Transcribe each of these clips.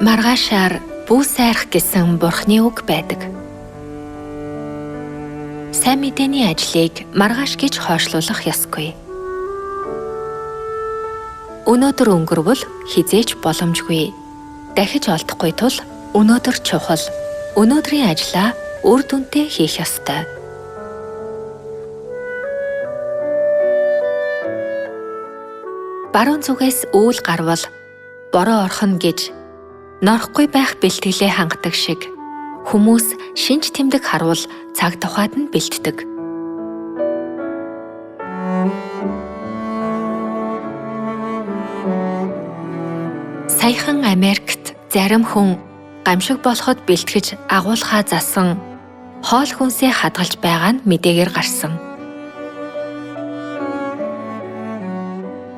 Маргаашаар бүү сайрах гэсэн Бурхны үг байдаг. Сайн мэдээний ажлыг маргааш гэж хойшлуулах ёсгүй. Өнөөдөр өнгөрвөл хизээч боломжгүй. Дахиж олдохгүй тул өнөөдөр чухал. Өнөөдрийн ажлаа үр дүнтэй хийх ёстой. Баруун зүгээс үүл гарвал бороо орхино гэж норохгүй байх бэлтгэлээ хангадаг шиг хүмүүс шинж тэмдэг харуул цаг тухайд нь бэлддэг. Саяхан Америкт зарим хүн гамшиг болоход бэлтгэж агуулхаа засан хоол хүнсээ хадгалж байгаа нь мэдээгээр гарсан.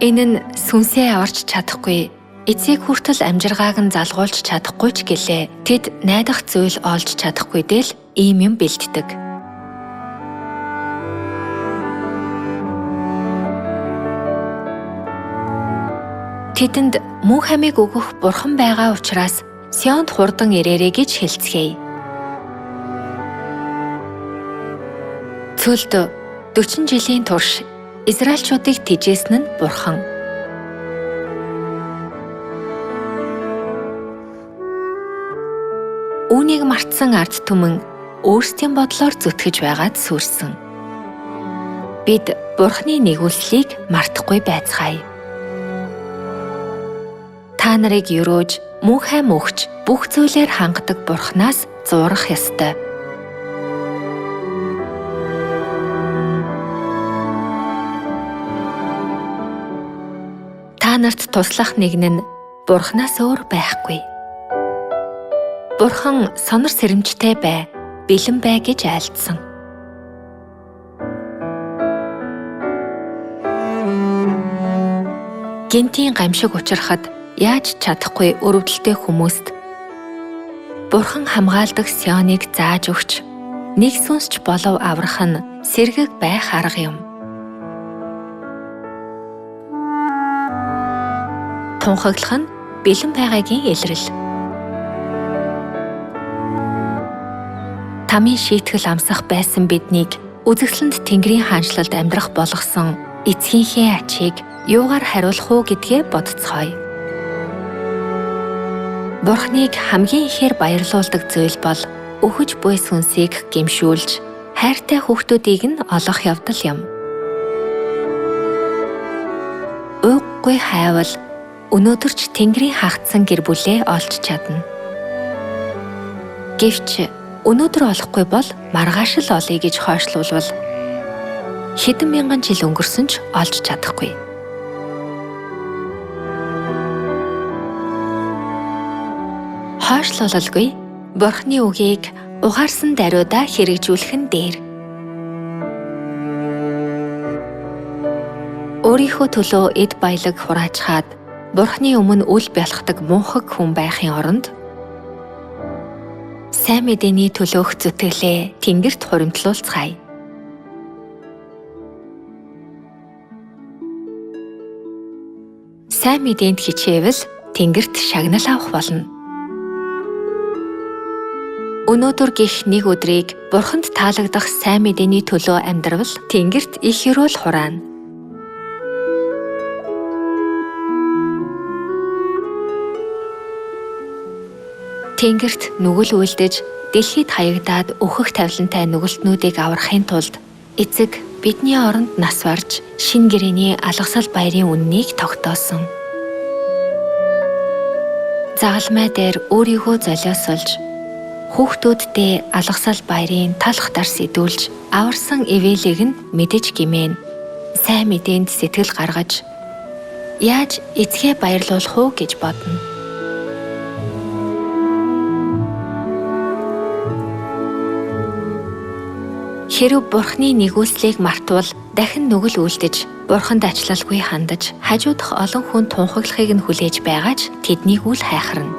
Энэ нь сүнсээ аварч чадахгүй, эцэг хүртэл амжиргааг нь залгуулж чадахгүй ч гэлээ. Тэд найдах зүйл олж чадахгүй дэл ийм юм бэлддэг. Тэдэнд мөн хамийг өгөх бурхан байгаа учраас Сионд хурдан ирээрэй гэж хэлцгээе. Цөлд 40 жилийн турш Израильчуудыг тэжээсэн нь бурхан. Үүнийг мартсан ард түмэн өөрсдийн бодлоор зүтгэж байгаад сүрсэн. Бид бурханы нэгүслийг мартахгүй байцгаая. Та нарыг өрөөж, мөн хайм өгч, бүх зүйлээр хангадаг бурханаас зуурах ёстой. Та нарт туслах нэгэн нь бурханаас өөр байхгүй. Бурхан сонор сэрэмжтэй бай, бэлэн бай гэж айлдсан. Гэнтийн гамшиг учрахад яаж чадахгүй өрөвдөлтэй хүмүүст Бурхан хамгаалдаг Сионыг зааж өгч, нэг сүнсч болов аврах нь сэргэг байх арга юм. Тунхаглах нь бэлэн байгаагийн илрэл. Тамийн шийтгэл амсах байсан биднийг үзэсгэлэнт Тэнгэрийн хаанчлалд амьдрах болгосон эцгийнхээ ачийг юугаар хариулах уу гэдгээ бодцгоё. Бурхныг хамгийн ихээр баярлуулдаг зүйл бол өхөж буй сүнсийг гэмшүүлж, хайртай хүүхдүүдийг нь олох явдал юм. Ууггүй хайвал өнөөдөр ч Тэнгэрийн хагацсан гэр бүлээ олж чадна. Гэвч өнөөдөр олохгүй бол маргааш л олъё гэж хойшлуулвал хэдэн мянган жил өнгөрсөн ч олж чадахгүй. Хойшлуулалгүй Бурхны үгийг ухаарсан даруйдаа хэрэгжүүлэх нь дээр. Өөрийнхөө төлөө эд баялаг хураачхаад Бурхны өмнө үл бялхдаг мунхаг хүн байхын оронд сайн мэдээний төлөөх зүтгэлээ Тэнгэрт хуримтлуулцгаая. Сайн мэдээнд хичээвэл Тэнгэрт шагнал авах болно. Өнөөдөр гих нэг өдрийг Бурханд таалагдах сайн мэдээний төлөө амьдравал Тэнгэрт их ерөөл хураана. Тэнгэрт нүгэл үлдэж, дэлхийд хаягдаад өөхөх тавилантай нүгэлтнүүдийг аврахын тулд эцэг бидний оронд нас барж, шин гэрээний алгасал баярын үннийг тогтоосон. Загалмай дээр өөрийгөө золиосолж, хүүхдүүддээ алгасал баярын талх дарс идүүлж, аварсан ивэлийг нь мэдэж гимээн. Сайн мэдээнд сэтгэл гаргаж, яаж эцгээ баярлуулах уу гэж бодно. Хэрв Бурхны нэгүслийг мартвал дахин нүгэл үлдэж, Бурханд ачлалгүй хандаж, хажуудах олон хүн тунхаглахыг нь хүлээж байгаа ч тэднийг үл хайхарна.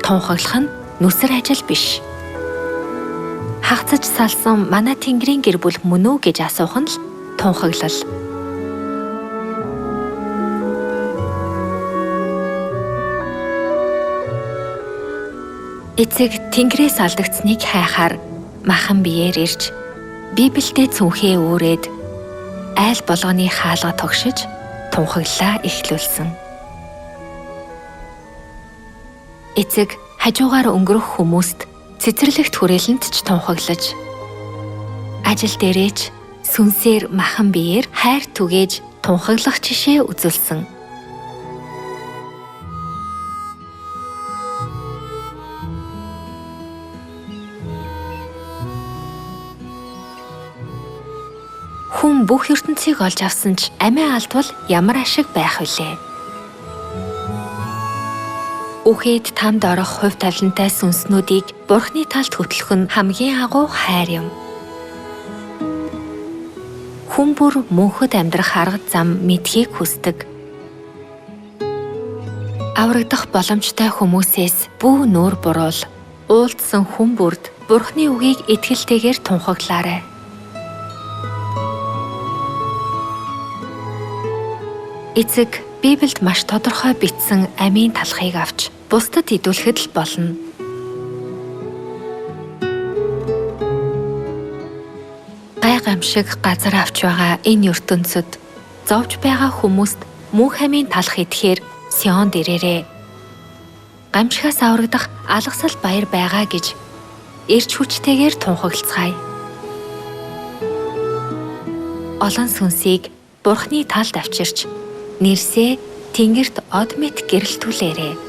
Тунхаглах нь нүсэр ажил биш. Хагацаж салсан манай Тэнгэрийн гэр бүл мөн үү гэж асуух нь л тунхаглал. Эцэг Тэнгэрээс алдагдсныг хайхаар махан биеэр ирж, Библиэд цүнхээ үүрээд айл болгоны хаалга тогшиж тунхаглалаа эхлүүлсэн. Эцэг хажуугаар өнгөрөх хүмүүст цэцэрлэгт хүрээлэнд ч тунхаглаж, ажил дээрээ ч сүнсээр махан биеэр хайр түгээж тунхаглах жишээ үзүүлсэн. Хүн бүх ертөнцийг олж авсан ч амиа алдвал ямар ашиг байх вүлээ? Үхээд тамд орох хувь тавилантай сүнснүүдийг Бурхны талд хөтлөх нь хамгийн агуу хайр юм. Хүн бүр мөнхөд амьдрах арга зам мэдхийг хүсдэг. Аврагдах боломжтой хүмүүсээс бүү нүүр буруул. Уулзсан хүн бүрд Бурхны үгийг итгэлтэйгээр тунхаглаарай. Эцэг Библиэд маш тодорхой бичсэн амийн талхыг авч бусдад идүүлэхэд л болно. Гай гамшиг газар авч байгаа энэ ертөнцид зовж байгаа хүмүүст мөнх амийн талх идэхээр Сионд ирээрэй. Гамшигаас аврагдах алгасал баяр байгаа гэж эрч хүчтэйгээр тунхаглацгаая. Олон сүнсийг Бурхны талд авчирч нэрсээ Тэнгэрт од мэт гэрэлтүүлээрэй.